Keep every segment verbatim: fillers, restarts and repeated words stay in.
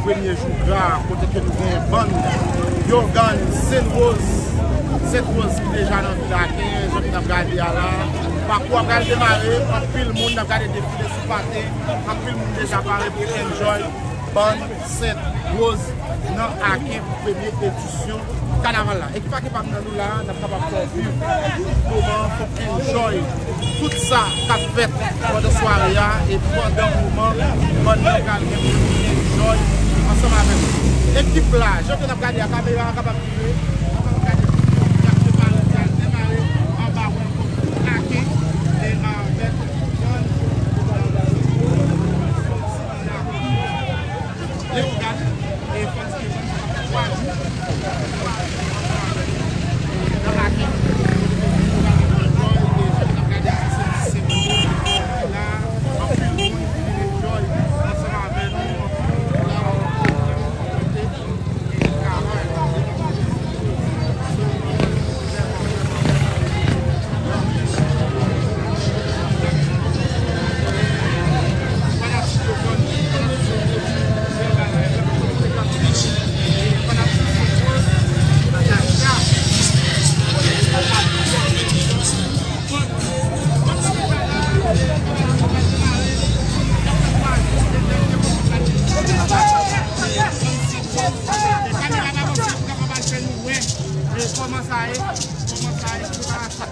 Premye jou gra, kote ke nou gen bann Yogann Sent Woz, Sent Woz ki deja nan vil Aken, jan ke n ap gade a la. Pakou a pral demare, anpil moun, n ap gade defile sou pate, anpil moun deja pare pou enjoy bann Sent Woz nan Aken pou premye edisyon kanaval la. Ekip Aken pa m nan nou la, n ap kapab fè w viv moman, fè w enjoy tout sa k ap fèt pandan sware a, e pandan moman, bann nan pral gen pou enjoy ansanm avè nou. Ekip la, jan ke n ap gade a, kamera a kapab vire, n ap gade, y ap prepare, y ap demare anba Welcome to Aken, e avèk John, Leogane, e Fans Kevin, twa jou, twa jou ansanm avè nou, e nan Aken, nou pral enjoy, e jan n ap gade, se, se, se la, anpil moun ki vin enjoy ansanm avè nou, anpil moun la, anpil moun ki vin frekante. Kòman sa ye? Kòman sa ye? Preparasyon.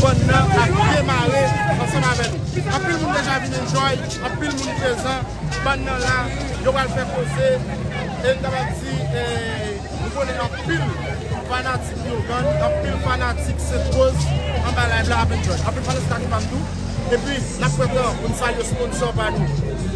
Bann nan ap demare ansanm avè nou. Anpil moun deja vin enjoy, anpil moun prezan. Bann nan la, yo pral fè koze. E m kapab di, eh, nou konnen anpil fanatik Yogann, anpil fanatik Sent Woz anba live la ap enjoy. Anpil fanatik Aken pa m tou. Epi, n ap pran tan pou n salye sponsò pa nou,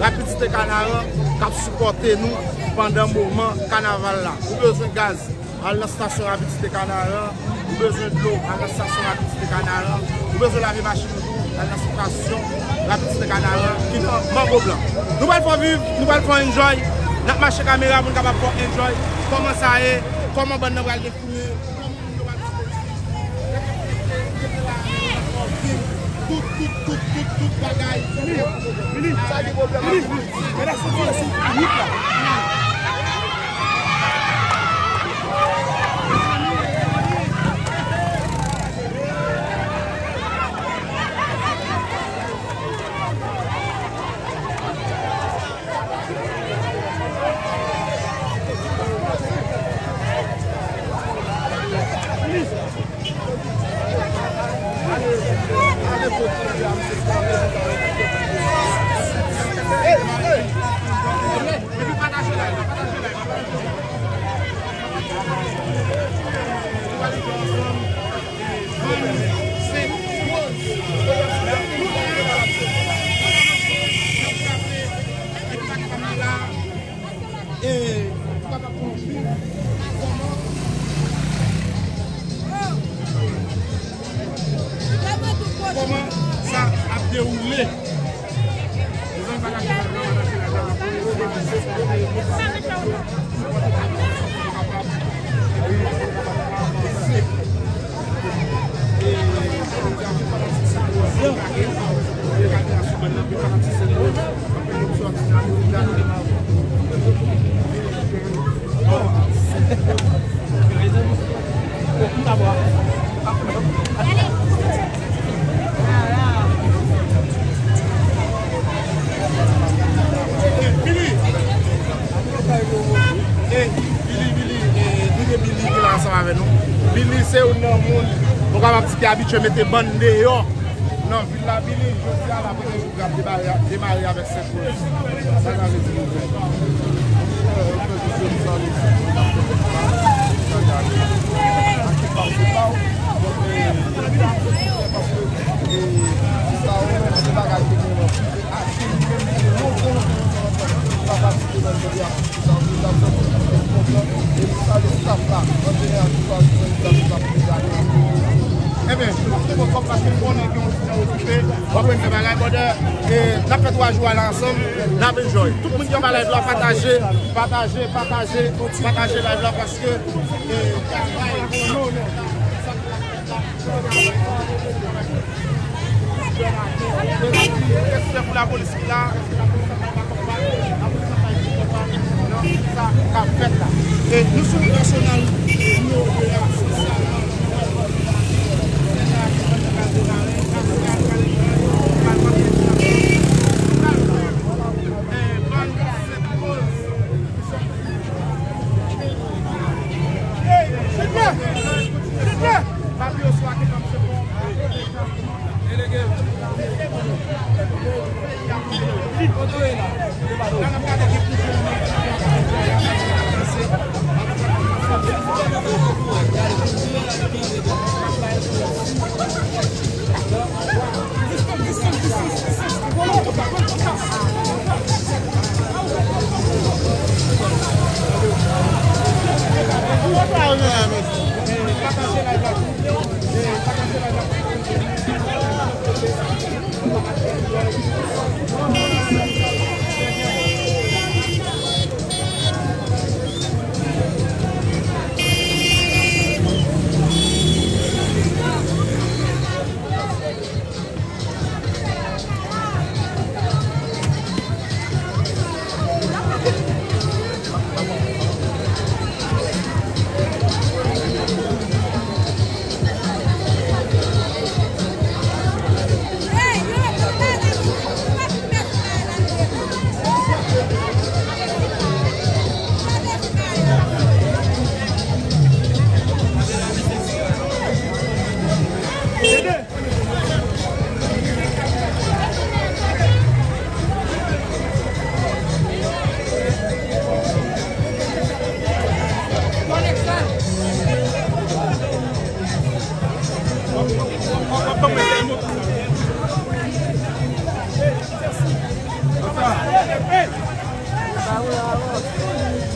Rapidite Kanaran, k ap sipòte nou pandan moman kanaval la. Ou bezwen gaz, al nan stasyon Rapidite Kanaran. Ou bezwen dlo, al nan stasyon Rapidite Kanaran. Ou bezwen lave machin ou tou, al nan stasyon Rapidite Kanaran ki nan Mango Blan. Nou pral fè w viv, nou pral fè w enjoy. N ap mache kamera pou n kapab fè w enjoy kòman sa ye, kòman bann nan pral gen fouye, kòman moun yo pral dispoze. Rete konekte, rete la, n ap fè w viv tout, tout, tout, tout, tout bagay. Vini, vini, sa ki pwoblèm la, vini. Mèt soti sou wout la. Kòman sa ap dewoule? Mezanmi, pataje live la, pataje live la. Billy, Billy, Billy, eh, nou gen Billy ki la ansanm avè nou. Billy se youn nan moun nou kapab di ki abitye mete bann deyò nan vil la. Billy, jodi a la, premye jou gra ap demare, demare avèk Sent Woz. Sa sa vle di pou ou? Ebyen, nou ap te kontan paske nou konnen gen yon ti jan okipe. W ap wè n fè bagay, brother. E n ap fè twa jou a la ansanm, n ap enjoy. Tout moun ki anba live la, pataje, pataje, pataje, pataje live la paske, e, travay. Sa k ap fèt la. Lapolis ki la, lapolis ap bay akonpay, lapolis ap bay akonpay nan sa k ap fèt la. E nou sou wout nasyonal nimewo de a, se sa la, lè sa a, se bandi pral demare, paske al pral pran, pral pran, pral pran, eh, bann sèt poz.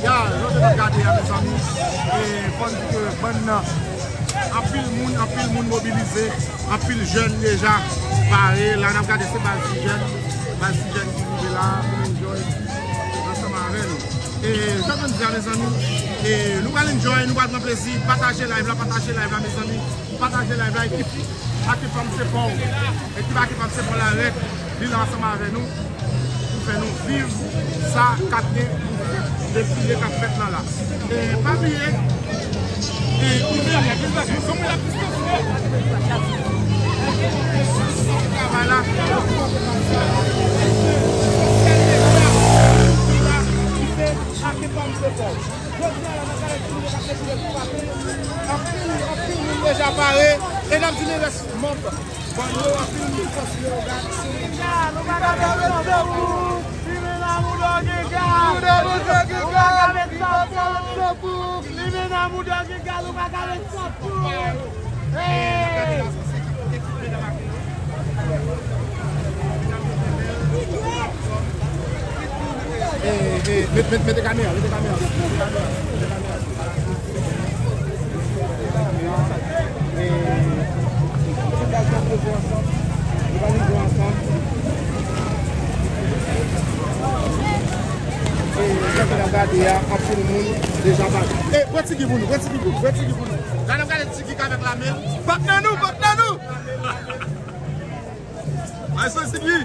Ya, jan w te konn gade a, mezanmi, e fò n di ke bann nan, anpil moun, anpil moun mobilize, anpil jèn deja pare. La, n ap gade se baz ti jèn, baz ti jèn ki rive la pou enjoy ansanm avè nou. E jan nou di a, mezanmi, e nou pral enjoy, nou pral pran plezi. Pataje live la, pataje live la, mezanmi. Pataje live la, ekip Akifam se pa w. Ekip Akifam se pa w la rèd. Li la ansanm avè nou pou fè nou viv sa k ap gen pou defile k ap fèt la la. E pa bliye, e, nou travay la. Akifam se pa w. Jodi a la, nan kare tout moun yo k ap defile pou Papi. Anpil, anpil moun deja pare. E n ap di li rès manb. Bon, yo, anpil moun fòs yo, gad. Nou pa ka met sanpou. Li men nan mouda gen gal. Mouda mouda gen gal. Li men nan mouda gen gal, ou pa ka met sanpou. Hey! Eh, eh, met, met, mete kamera, mete kamera, mete kamera, mete kamera. Eh, tout baz yo poze ansanm, yo pral rive ansanm. Eh, jan ke n ap gade a, anpil moun deja pare. Eh, pran Tiki pou nou, pran Tiki pou nou, pran Tiki pou nou. La n ap gade Tiki avèk lame l. Patnè nou, patnè nou! Maestro Siggy!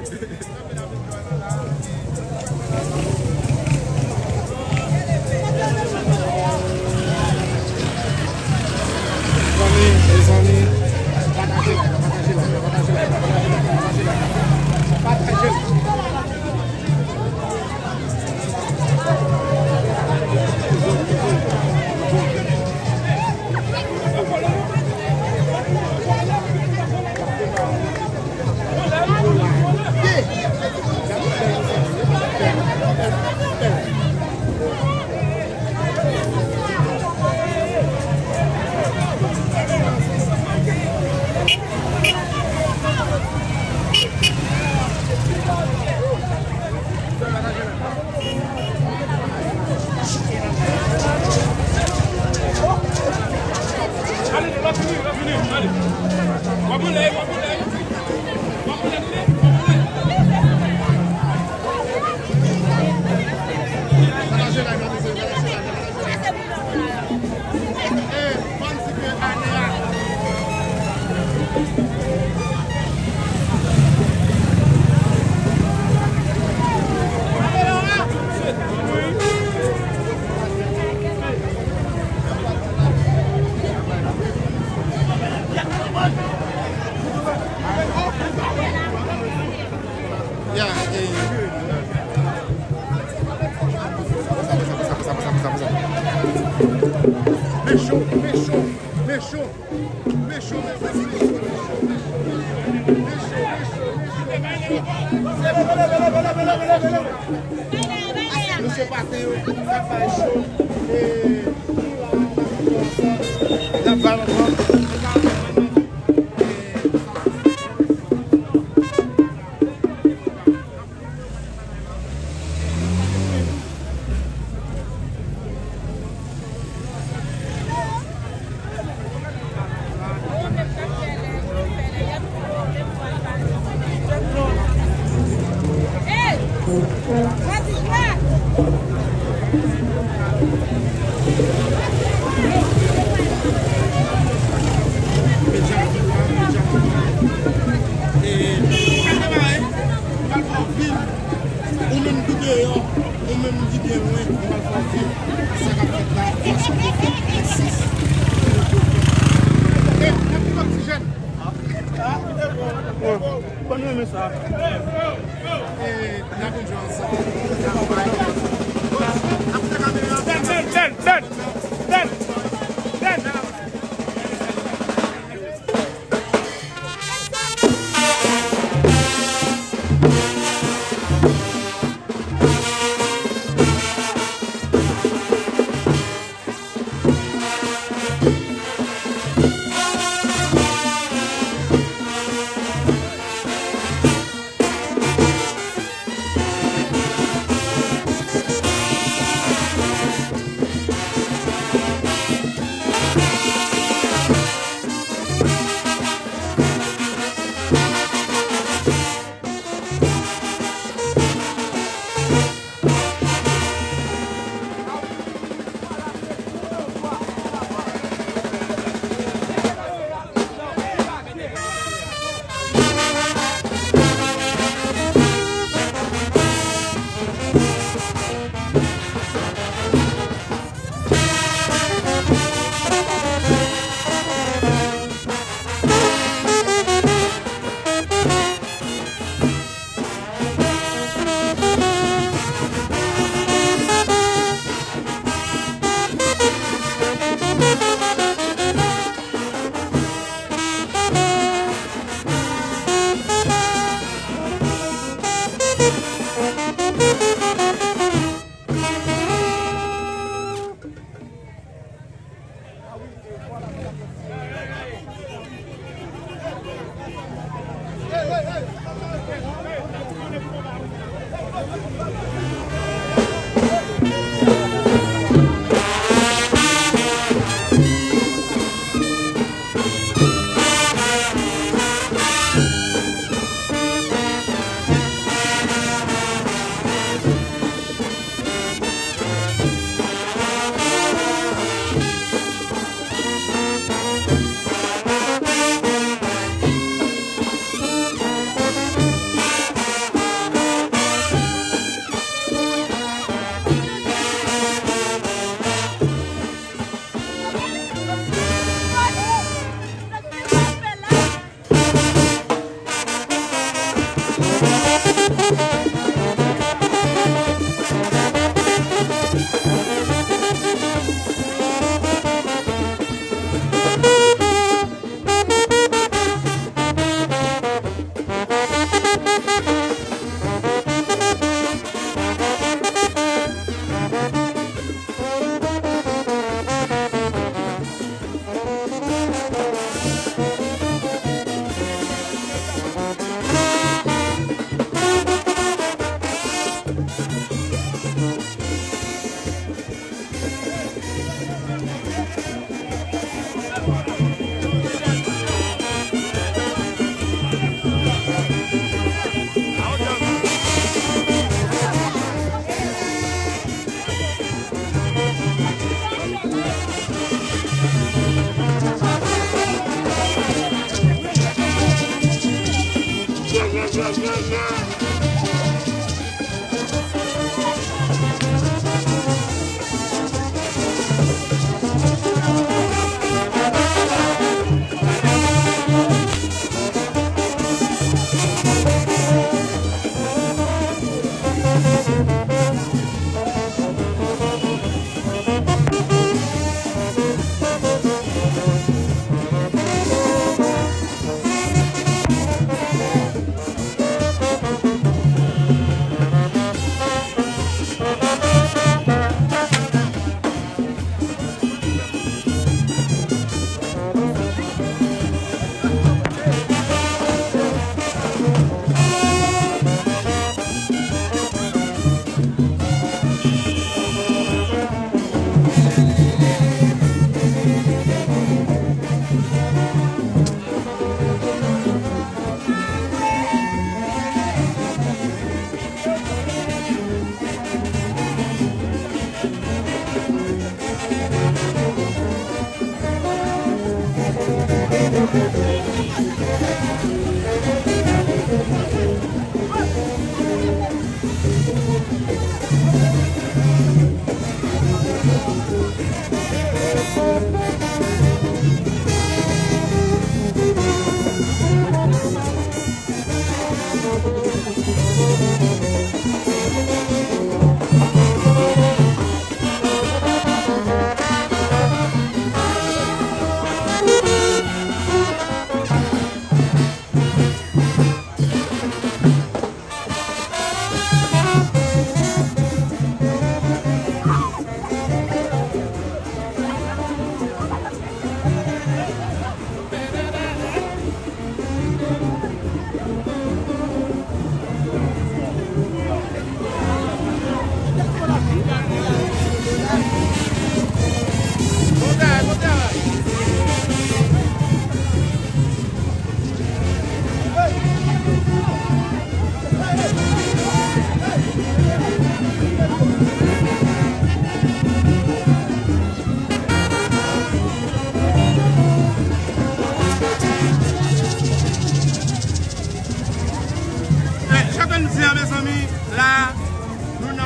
Mezanmi, mezanmi, pataje la, pataje la, pataje la, pataje la, pataje la, pataje la. Mechon, mechon, mechon, mechon, mechon, mechon, mechon, mechon, mechon. Mesye Paten yo, k ap bay cho, e, nou la, n ap viv ansanm, n ap vibe ansanm. Ou menm ki deyò, ou menm ki byen lwen, nou pral fè w viv sa k ap fèt la, fason yo fèt, nan sans. E, n ap viv oksijèn. Bon, bon, bon, mwen renmen sa. E, n ap enjoy ansanm. N ap bay. Tèl, tèl, tèl, tèl, tèl, tèl.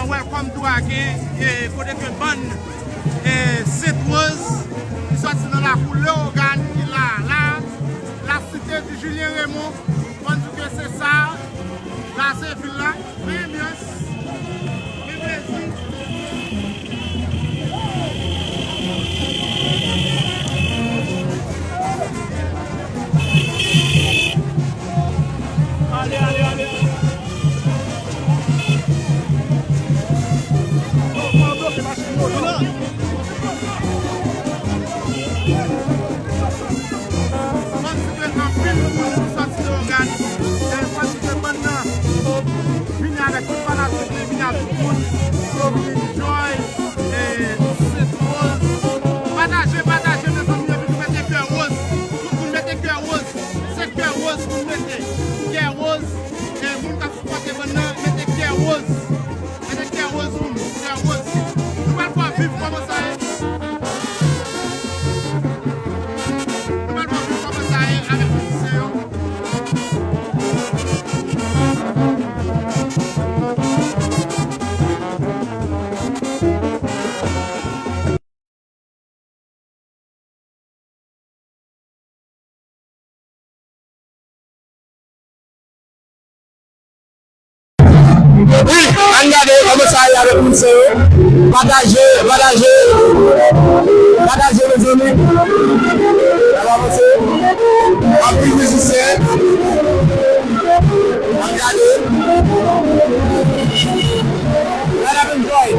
Welcome to again, e, kote ke bann, e, Sent Woz ki sòti nan lakou Leyogàn ki la, la, la site di Julien Raymond, bann di ke se sa, la se vil la, men anbyans, men plezi. Ale, ale, ale, ale. Panse ke anpil moun ki sòti Leyogàn, e, panse ke bann nan vini avèk tout fanatik li, vini avèk tout moun, pou yo vin enjoy, e, Sent Woz. Pataje, pataje, mezanmi, epi nou mete kè woz. Tout moun mete kè woz. Se kè woz pou n mete. Kè woz. E moun k ap sipòte bann nan, mete kè woz. Mete kè woz pou nou. Kè woz. Nou pral fè w viv kòman sa ye. Nou pral fè w viv kòman sa ye avèk mizisyen yo. Wi, ann gade kòman sa ye avèk moun sa yo. Pataje, pataje, pataje, mezanmi. N ap avanse. Anpil mizisyen. Ann gade. Let them enjoy.